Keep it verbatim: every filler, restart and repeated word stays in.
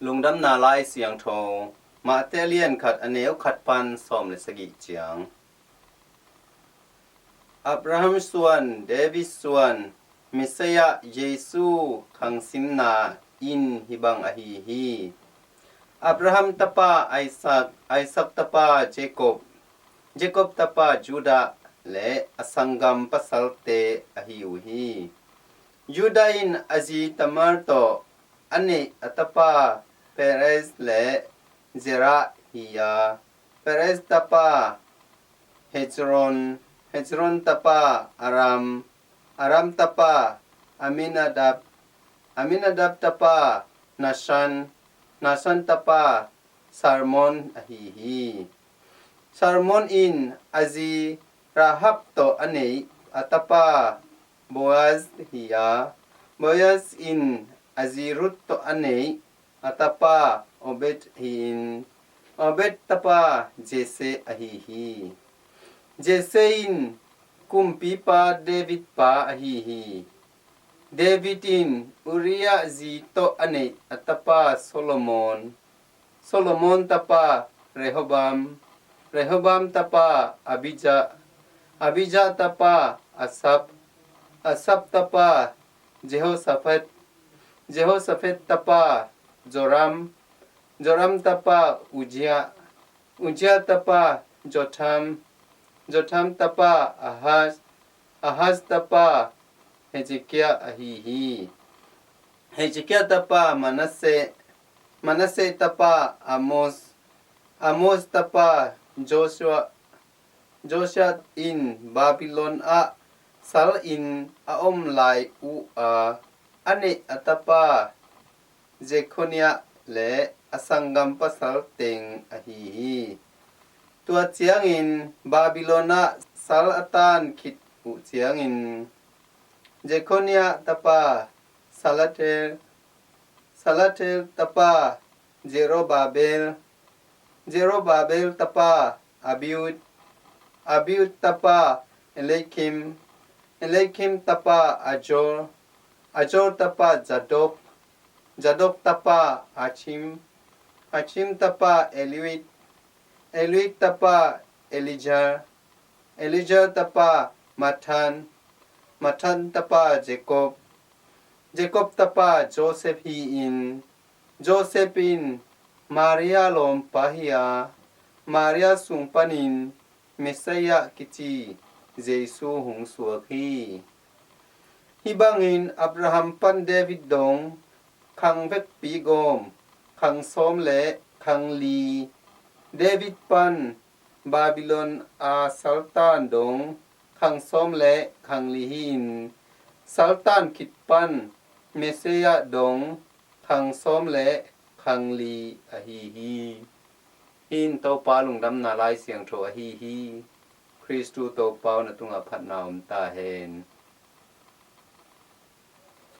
Lungdamna Lai Siangtho, Mate lian khat, a neu khat pan sawm le sagih ciang. Abraham suan, David suan, Messiah Jesu khangsimna in hih bang ahi hi. Abraham tapa Isaac, Isaac tapa Jacob, Jacob tapa Judah le a sanggam pasalte ahi uh hi. Judah in a zi Tamar tawh a neih a tapa Perez le Zerah hi a, Perez tapa Hezron, Hezron tapa Aram, Aram tapa Aminadab, Aminadab tapa Nahshon, Nahshon tapa Salmon ahi hi. Salmon in a zi Rahab tawh a neih a tapa Boaz hi a, Boaz in a zi Ruth tawh a neih a tapa Obed hi-in, Obed tapa Jesse ahi hi. Jesse in kumpipa David pa ahi hi. David in Uriah zi tawh a neih a tapa Solomon, Solomon tapa Rehoboam, Rehoboam tapa Abijah, Abijah tapa Asaph, Asaph tapa Jehoshaphat, Jehoshaphat tapa Joram, Joram tapa Uzziah, Uzziah tapa Jotham, Jotham tapa Ahaz, Ahaz tapa Hezekiah ahi hi. Hezekiah tapa Manasseh, Manasseh tapa Amos, Amos tapa Joshua, Joshua in Babylon ah sal in a om lai uh a, a neih a tapa Jeconiah le a sanggam pasal teng ahi hi. Tua ciangin Babylon ah sal a tan khit uh ciangin Jeconiah tapa Salathiel, Salathiel tapa Zerubbabel, Zerubbabel tapa Abiud, Abiud tapa Eliakim, Eliakim tapa Azor, Azor tapa Zadok, Zadok tapa Achim, Achim tapa Eliud, Eliud tapa Eleazar, Eleazar tapa Matthan, Matthan tapa Jacob, Jacob tapa Joseph hi-in, Joseph in Maria lawmpa hi a, Maria sung panin Messiah kici Jesu hong suak hi. Hih bangin Abraham pan David dong khang vekpi gawm khang sawm le khang li, David pan Babylon a saltan dong khang sawm le khang li hi-in, saltan khit pan Messiah dong khang sawm le khang li ahi hi. Hih in Topa lungdamna Lai Siangtho ahi hi. Khristu Topa aw, na tungah phatna om ta hen.